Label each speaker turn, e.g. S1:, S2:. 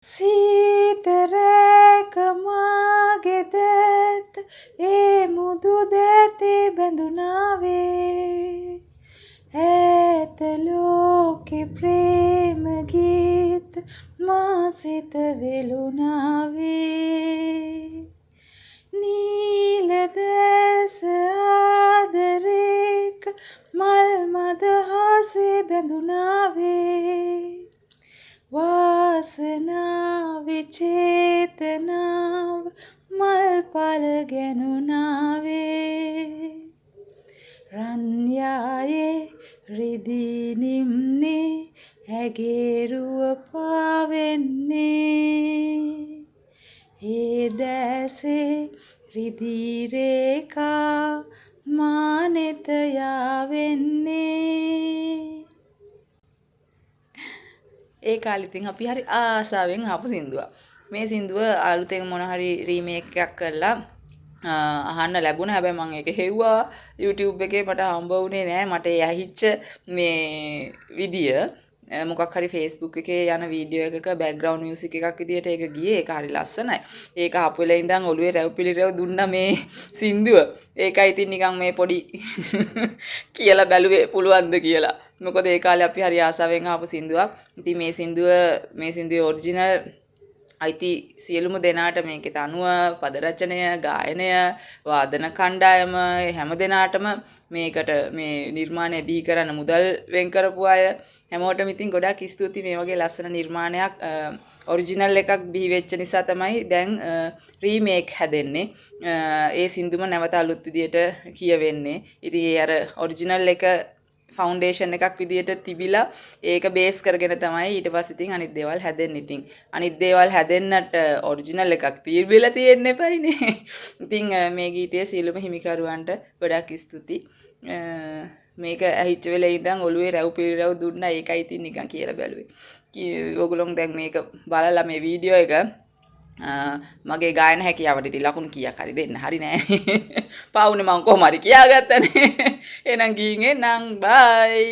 S1: සීත රෑක මාගේ දෑත ඒ මුදු දෑතේ බැඳුනාවේ. ඈත ලෝකෙ ප්‍රේම ගීත මා සිත වෙලුනාවේ. නීල දැස ආදරේක මල් මදහසේ බැඳුනාවේ. වාසනාවේ චේතනාව මල් පල ගැනුනාවේ. රන් යායේ රිදී නිම්නේ ඇගේ රුව පාවෙන්නේ. ඒ දැසේ රිදී රේඛා මා නෙත යාවෙන්නේ.
S2: ඒ කාලේ ඉතින් අපි හරි ආසාවෙන් අහපු සින්දුවක්. මේ සින්දුව අලුතෙන් මොන හරි රීමේක් එකක් කරලා අහන්න ලැබුණා. හැබැයි මං ඒක හෙව්වා YouTube එකේ, මට හම්බ වුණේ නෑ. මට ඒ ඇහිච්ච මේ විදිය මොකක් හරි Facebook එකේ යන වීඩියෝ එකක බෑග්ග්‍රවුන්ඩ් මියුසික් එකක් විදියට ඒක ගියේ. ඒක හරි ලස්සනයි. ඒක අහපු වෙලේ ඉඳන් ඔළුවේ රැව් පිළිරැව් දුන්නා මේ සින්දුව. ඒකයි ඉතින් නිකන් මේ පොඩි කියලා බැලුවේ පුළුවන්ද කියලා. මොකද ඒ කාලේ අපි හරි ආසාවෙන් අහපු සින්දුවක්. ඉතින් මේ සින්දුව, මේ සින්දුවේ ඔරිජිනල් අයිති සියලුම දෙනාට, මේකේ තනුව, පද රචනය, ගායනය, වාදන කණ්ඩායම හැම දෙනාටම, මේකට මේ නිර්මාණය බිහි කරන්න මුදල් වෙන් කරපු අය හැමෝටම ඉතින් ගොඩාක් ස්තුතියි. මේ වගේ ලස්සන නිර්මාණයක්, ඔරිජිනල් එකක් බිහි වෙච්ච නිසා තමයි දැන් රීමේක් හැදෙන්නේ. ඒ සින්දුම නැවත අලුත් විදියට කියවෙන්නේ. ඉතින් ඒ අර ඔරිජිනල් එක ෆවුන්ඩේෂන් එකක් විදියට තිබිලා ඒක බේස් කරගෙන තමයි ඊට පස්සේ ඉතින් අනිත් දේවල් හැදෙන්නේ. ඉතින් අනිත් දේවල් හැදෙන්නට ඔරිජිනල් එකක් තිබිලා තියෙන්න එපයිනේ. ඉතින් මේ ගීතයේ සියලුම හිමිකරුවන්ට ගොඩක් ස්තුතියි. මේක ඇහිච්ච වෙලේ ඉඳන් ඔළුවේ රැව් පිළිරැව් දුන්නා. ඒකයි ඉතින් නිකන් කියලා බැලුවේ. ඔයගොල්ලෝ දැන් මේක බලලා මේ වීඩියෝ එක මගේ ගායන හැකියාවට ඉතින් ලකුණු කීයක් හරි දෙන්න. හරි නෑ. පවුනේ මං කොහොම හරි කියාගත්තනේ. එහෙනම් ගිහින් එන්නම්. බයි.